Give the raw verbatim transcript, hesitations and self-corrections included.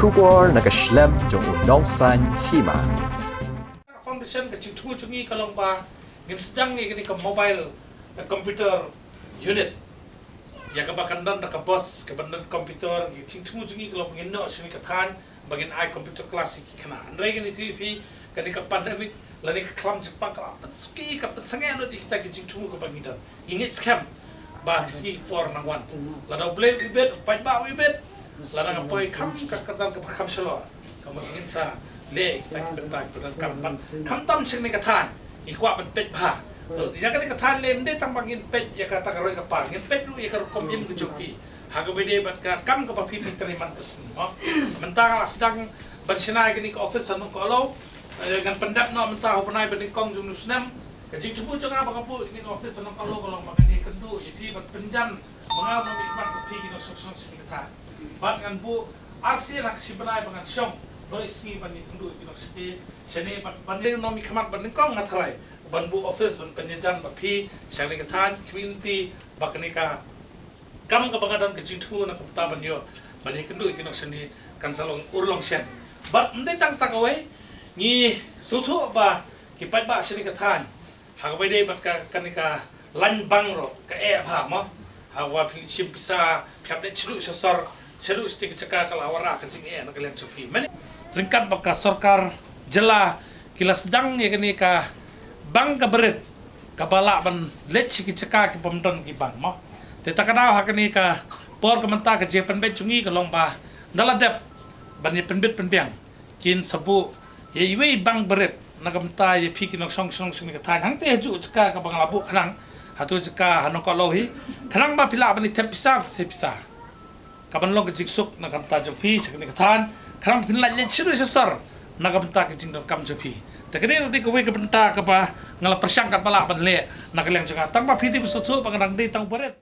Khubor na ka shlem jong u nongsaiñ hima. Foundation ka jingthmu jong ngi ka long ba ngin sdang ïa kane ka mobile, eh, computer unit. Ïa kaba kan don da ka bus, kaba don computer, ka jingthmu jong ngi ka long ba ngin noh shane ka thaiñ ba ngin ai computer class ïa ki khynnah. Hynrei kane, to ïa phi, kane ka pandemic lane ka khlam jingpang ka la pynsuki, ka pynsangeh lut ïa kita ki jingthmu kaba ngi don. Ngi ngeit skhem ba ki sngi por nang wan, lada U Blei u ibit, u paidbah u ibit, lada nga poi kham ka kyrdan kaba kham shalor, ka mut ngin sa leh ïa kita ki bynta kiba donkam. Bad khamtam sha kane ka thaiñ ngi kwah ban peit bha. Ïa kane ka thaiñ lei ym dei tang ba ngin peit ïa kata ka roi ka par, ngin peit ruh ïa ka rukom im ka jong phi. Ha kaba ïadei bad ka kam kaba phi phi trei man ka sngi, mo. Mynta nga la sdang ban shna ïa kane ka office ha Nongkohlaw. Eh, ngan pyndep noh mynta ha u bnai ba nyngkong jong une u snem. Ka jingthmu jong nga ba nga buh ïa kane ka office ha Nongkohlaw ka long ba ngan ïakynduh ïa phi ban pynjan ma nga u nongmihkhmat bad phi ki nongshong shnong sha kane ka thaiñ. Bad ngan buh arsien ha ka shi bnai ba ngan shong, dei sngi ban ïakynduh ïa ki nongshakri shane bad ban dei u nongmihkhmat ba nyngkong nga tharai ban buh office ban pynjan bad phi sha kane ka thaiñ, community, ba kane ka kam kaba nga don ka jingthmu na ka bynta ban ïoh ban ïakynduh ïa ki nongshakri kan sa long urlong shen. Bad ym dei tang kata kawei, ngi sngewthuh ba ki paidbah shane ka thaiñ ha kaba ïadei bad ka, kane ka lain bank ruh ka eh bha, mo. Ha kaba phi shim pisa phi hap leit shaduh sha sor, shaduh shatei ka jaka ka la wanrah ka jingeh na ka liang jong phi. Mynne ryngkat bad ka sorkar jylla ki la sdang ïa kane ka bank kaba rit kaba lah ban leit sha ki jaka ki bym don ki bank, mo. Te ta ka daw ha kane ka por ka mynta ka jingpynbeit jong ngi ka long ba nda la dep ban ïa pynbit pynbiang kin sa buh ïa iwei i bank ba rit na ka bynta ïa phi ki nongshong shnong sha kane ka thaiñ. Hangta ha kajuh jaka kaba nga la buh khnang, hato jaka ha Nongkohlaw hi, khnang ba phi lah ban ïa thep pisa, sa pisa. Ka ban long ka jingsuk na ka bynta jong phi sha kane ka thaiñ, khnang ba phin lah leit shaduh sha sor na ka bynta ka jingdonkam jong phi. Te kane ruh dei kawei ka bynta kaba nga la pyrshang katba lah ban leh na ka liang jong nga. Tang ba phi dei ban sngewthuh ba nga dang dei tang u ba rit.